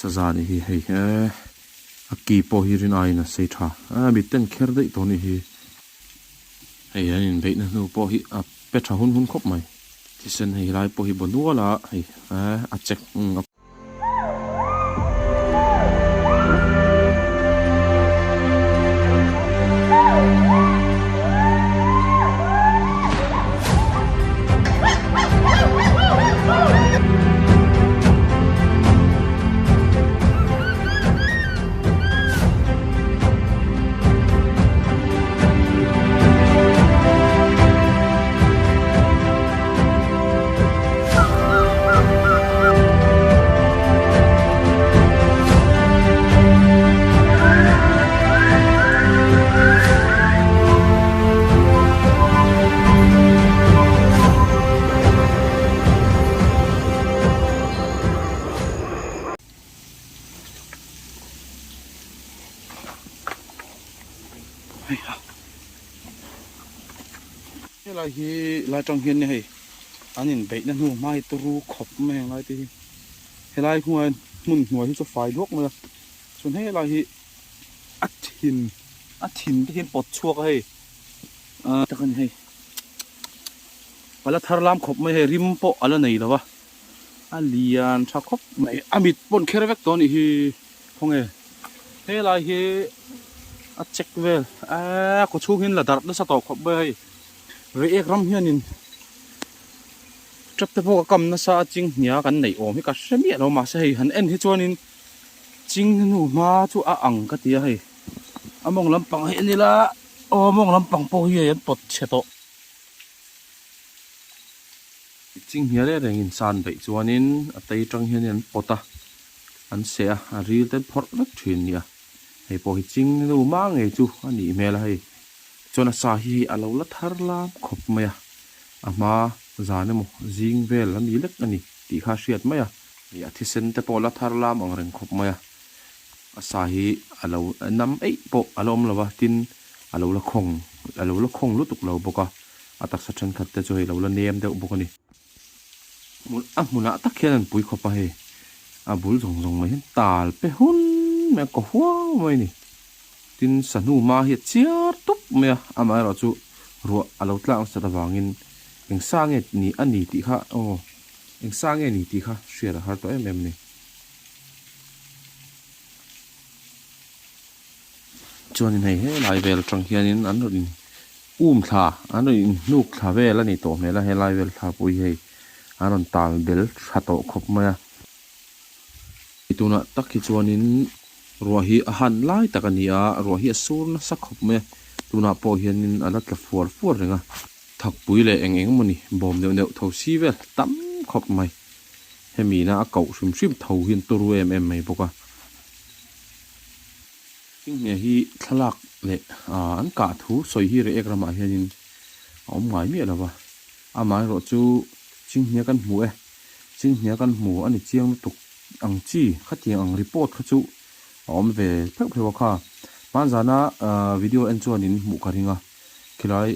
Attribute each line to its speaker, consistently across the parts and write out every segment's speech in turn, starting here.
Speaker 1: Saza nih hi hei eh a ki pawh hi rin aiin a sei tha a mit ten kher daih tawh nih hi. Hei an inbeihna hnu pawh hi a pe tha hun hun khawp mai. Thisen hei lai pawh hi baw nual a hei eh a chek a.
Speaker 2: Helai hi lai tang hian hei an inbeihna hnu hma hi turu khawp mai ang lai te hi helai hnuai hmun hnuai hi chu fai duak mai a chuan helai hi a thin a thin te hian pawt chhuak a hei ah tak a ni hei a la thar lam khawp mai hei rim pawh a la nei lo a a lian tha khawp mai a mit pawn kher vek tawh a nih hi khawnge helai hi a check vel eee kaw chhung hian la darh nasa tawh khawp mai a hei reiek ram hianin tap te pawh ka kam nasa a ching hnia kan neih awm hi ka hre miah lo mahse hei han en hi chuanin ching hnu hma chu a ang ka ti a hei a mawng lampang hi en ila aw a mawng lampang pawh hi hei an pawt chhe tawh.
Speaker 1: Ching hnial reng reng in san daih chuanin a tei tang hianin an pawt a, an seh a, a ril te an phawrh vek thin nia. Hei pawh hi ching nu hma ngei chu a nih hmel a hei. Chuan a sa hi hei a lo la thar lam khawp mai a, a hma zan emaw zing vel a ni lek a ni tih kha a hriat mai a. Hei a thisen te pawh a la thar lam ang reng khawp mai a, a sa hi a lo nam eih pawh a la awm lo va, tin a lo la khawng a lo la khawng lutuk lo bawk a. A taksa thenkhat te chu hei lo la nem deuh bawk a ni. Hmun a hmunah tak hian an pui khawp a hei. A bul zawng zawng mai hian tal pe hun mai a kaw huau mai a ni. Tin sahnu hma hi a chiar tup mai a, amaherawh chu ruah a lo tlak nasat avangin eng sa nge ni a ni tih kha aw eng sa nge ni tih kha hriat a har tawh em em a ni. Chuanin hei helai vel atang hianin an rawn in um thla an rawn in hnuk thla vel a ni tawh hmel a helai vel thla pawh hi hei an rawn tal bel tha tawh khawp mai a tunah tak hi chuanin ruah hi a han lai tak a ni a ruah hi a sur nasa khawp mai a tunah pawh hianin a la tla fuar fuar reng a thakpui leh eng eng emawni bawm deuh deuh tho si vel tam khawp mai hemi na a koh hrim hrim tho hian turu em em mai bawk a. Tinge hi thlalak leh an kah thu sawi hi Reiek ramah hianin a awm ngai miah lo va, amaherawh chu Chinghnia kan hmu e, Chinghnia kan hmu a ni chiang lutuk ang chi khatiang ang report kha chu a awm ve pheuh pheuh a kha. Hmanzana video en chuanin hmuh ka ring a, khilai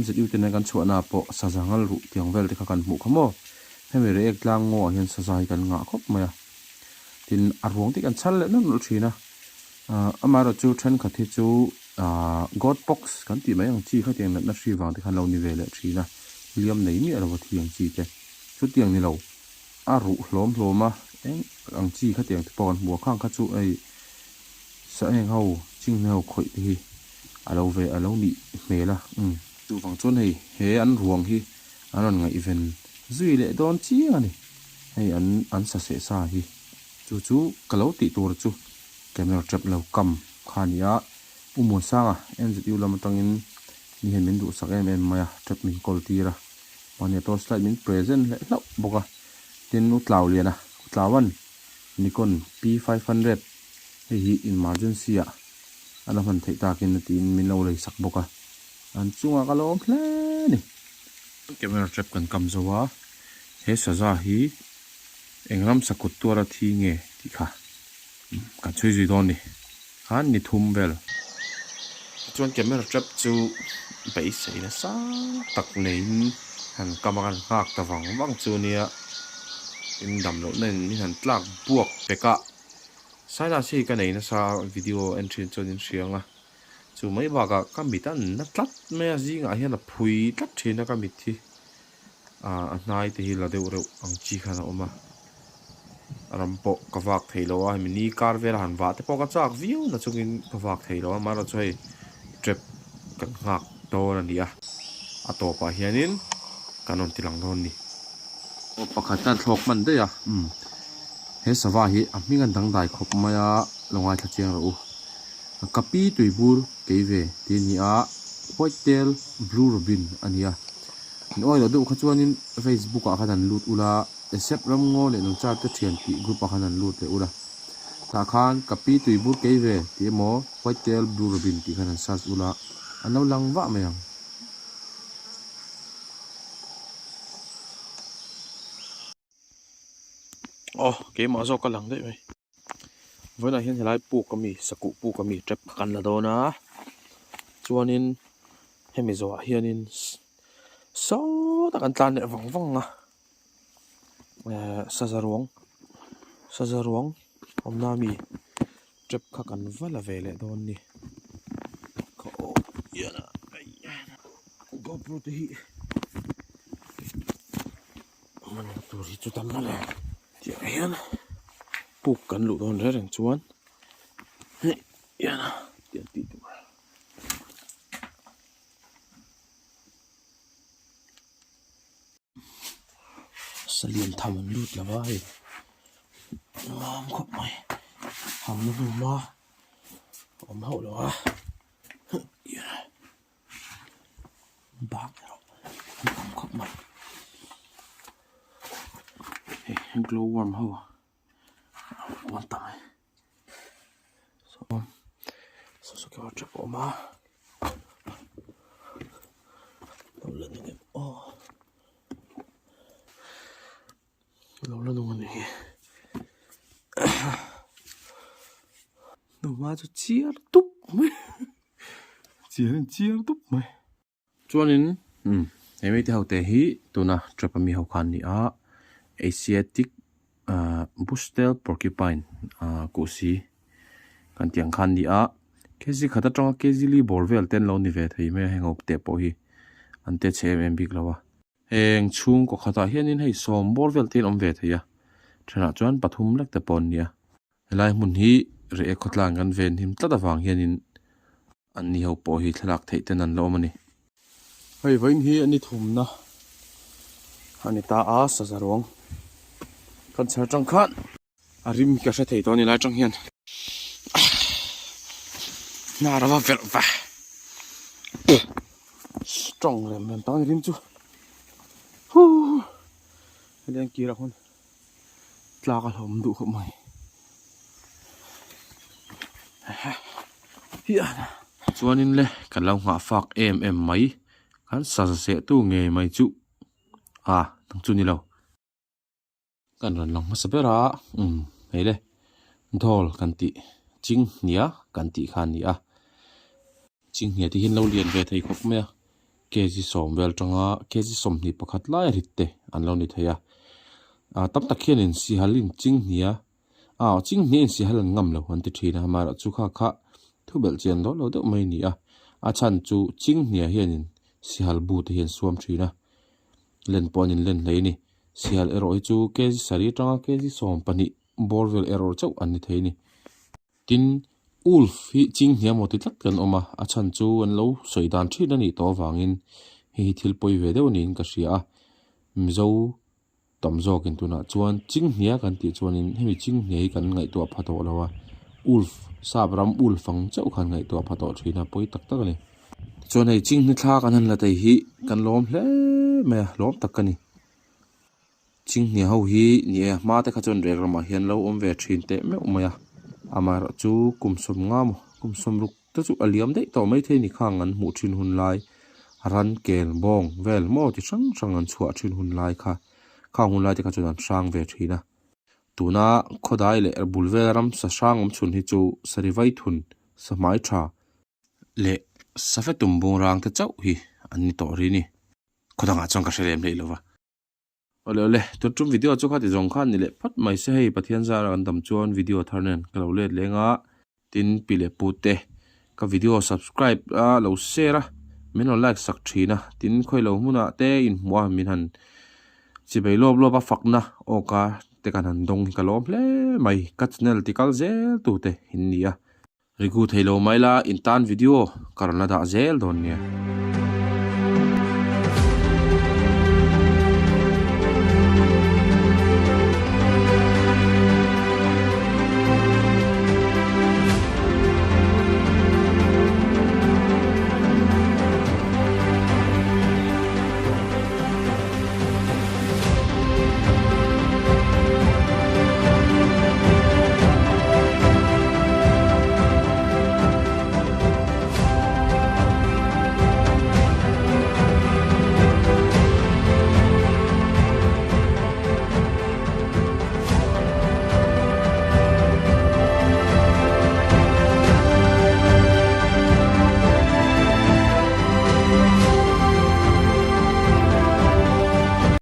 Speaker 1: MZU te nen kan chhuahna pawh saza ngal ruh tiang vel te kha kan hmuh kha maw, hemi Reiek tlang ngaw ah hian saza hi kan ngah khawp mai a. Tin, a ruang te kan chhal leh nawlh nawlh thin a, amaherawh chu thenkhat hi chu God box kan tih mai ang chi kha tiang natna hri vang te khan lo ni ve leh thin a, hliam nei miah lova thi ang chi te chutiang ni lo a ruh hlawm hlawm a eng ang chi kha tiang te pawh kan hmu a, khang kha chu hei sa eng ho chinghne ho khawih te hi a lo ve a lo nih hmel a umm. Chuvang chuan hei he an ruang hi an rawn ngaihven zui leh dawn chiang a ni. Hei an an sa seh sa hi chu chu ka lo tih tur chu camera trap lo kam kha a ni a Pu Muansanga MZU lam atangin mi hian min duhsak em em mai a trap min kawl tir a mahni a torch light min present leh hlauh bawk a tin U Tlauliana U Tlauan Nikon P500 hei hi emergency ah a la hman theih takin a tiin min lo lei sak bawk a an chungah ka lawm hle a ni. Camera trap kan kam zo a. He saza hi eng ramsa kut tuara thi nge tih kha kan chhui zui dawn ni khan ni thum vel. Tichuan camera trap chu beisei nasa tak neiin han kam a kan nghak ta vang vang chu nia in dam loh na in min han tlak buak pek a. Sinus hi ka nei nasa video en thin chuan in hria ang a, chu mai bakah ka mit a na tlat mai a, zingah hian a phui tlat thin a ka mit hi ah a hnai te hi la deuh reuh ang chi khan a awm a, ram pawh ka vak thei lo a, hemi ni kar vela han vah te pawh ka chak viau na chungin ka vak thei lo a, amaherawhchu hei trap kan nghak dawn a ni a, a tawpah hianin kan rawn ti lang dawn a ni. Aw pakhat khan thlawk hman daih a, umm he sava hi a hming a dangdai khawp mai a, lo ngaithla chiang rawh u. Ka pi tuibur kei ve tih a ni a, white tail blue robin a ni a. An awi loh deuh kha chuanin Facebook ah khan an lut ula, Esep Ramngaw leh Nungchar te thian tih group ah khan an lut leh ula. Tah khan ka pi tuibur kei ve tih emaw white tail blue robin tih khan an search ula, an lo lang vah mai ang. Aw keimah zawk ka lang daih mai. Vawiinah hian helai puk ami sakuh puk ami tap kan la dawn a chuanin hemi zawhah hianin saw tak an tlan leh vang vang a ehh saza ruang saza ruang awmna ami tap kha kan va la ve leh dawn a ni kha aw gopro te hi man tur hi chu tam mawle. Tiang hian puk kan luh dawn reng reng chuan hei hian a tiang tih tur. Salian tham an lut lo a hei mam khawp mai hamna hnuma awm hauh lo a bak erawh an tam khawp mai hei glow worm ho pawh an tam e saw saw saw kawr tha pawh a awm a lo la nung em aw lo la nung a ni hnuhma chu chiar tup mai. Chian in chiar dup mai. Chuanin umm he mite ho te hi tuna trap ami ho khan ni a Asiatic ah Bushtail Porcupine ah kuhsi kan tih ang khan ni a kg khat atanga kg li bawr vel te an lo ni ve thei mai a heng ho te pawh hi an te chhe em em bik lo a. Heng chhungkaw khatah hianin hei sawm bawr vel te an awm ve thei a thenah chuan pathum lek te pawh an ni a. Helai hmun hi reh khawtlang kan ven him tlat avang hianin an ni ho pawh hi thlalak theih ten an la awm a ni. Hei vawiin hi a ni thumna a ni ta a saza ruang kan chher tang khan a rim hi ka hre thei tawh a ni lai tang hian hnar a va verh va strong rem rem tak a ni rim chu huuu heti an kir ah khawn. Tlak a hlawm duh khawp mai. Chuanin le kan lo nghah fak em em mai kan sa seh tu ngei mai chu a nang chu ni lo. Kan rawn lang hmasa ber a umm hei le dawl kan tih chinghnia kan tih kha a ni a chinghnia te hian lo lian ve thei khawp mai a. Kg sawm vel tanga kg 21 lai rit te an lo ni thei a. Ah tam tak hianin sihal in chinghnia ah chinghnia in sihal an ngam lo an ti thin a amaherawhchu kha kha thu belh chian dawn lo deuh mai a ni a. A chhan chu chinghnia hianin sihal bu te hi an suam thin a len pawh an inlen hlei a ni. Sihal erawh hi chu kg sarih atanga kg 12 bawr vel erawh chauh an ni thei a ni. Tin, Wolf hi chinghnia maw ti tlat kan awm a, a chhan chu an lo sawi dan thin a nih tawh avangin hei hi thil pawi ve deuh niin ka hria a. Mizo tam zawkin tunah chuan chinghnia kan tih chuanin hemi chinghnia hi kan ngaihtuah pha tawh lo a, Wolf, sap ram wolf ang chauh khan ngaihtuah pha tawh thin a, pawi tak tak a ni. Chuan hei chinghni thla kan han la thei hi kan lawm hle mai a, lawm tak ka ni. Chinghnia ho hi ni e hma te kha chuan rek ramah hian lo awm ve thin teh meuh mai a amaherawh chu kum sawm nga maw kum sawm ruk te chu a liam daih tawh maithei ni khang an hmuh thin hun lai ran kel bawng vel maw ti hrang hrang an chhuah thin hun lai kha khang hun lai te kha chuan an hrang ve thin a tuna khawdai leh bul vel ramsa hrang awm chhun hi chu sarivai thun sahmai tha leh safetum bungrang te chauh hi an ni tawh rih a ni khawdangah chuan ka hre lem hlei lo va. Awle awle, tun tum video chu khati zawng khan ni leh phawt mai se hei Pathian zara kan dam chuan video thar nen ka lo let leng a, tin pi leh pu te ka video subscribe a lo share a, min rawn like sak thin a, tin khawi lo hmunah te inhmuh a min han chibei lawp lawp a fakna awka te kan han dawng hi ka lawm hle mai, ka channel ti kal zel tu te in ni a. Rigu thei lo mai la, in tan video ka rawn la dah zel dawn nia.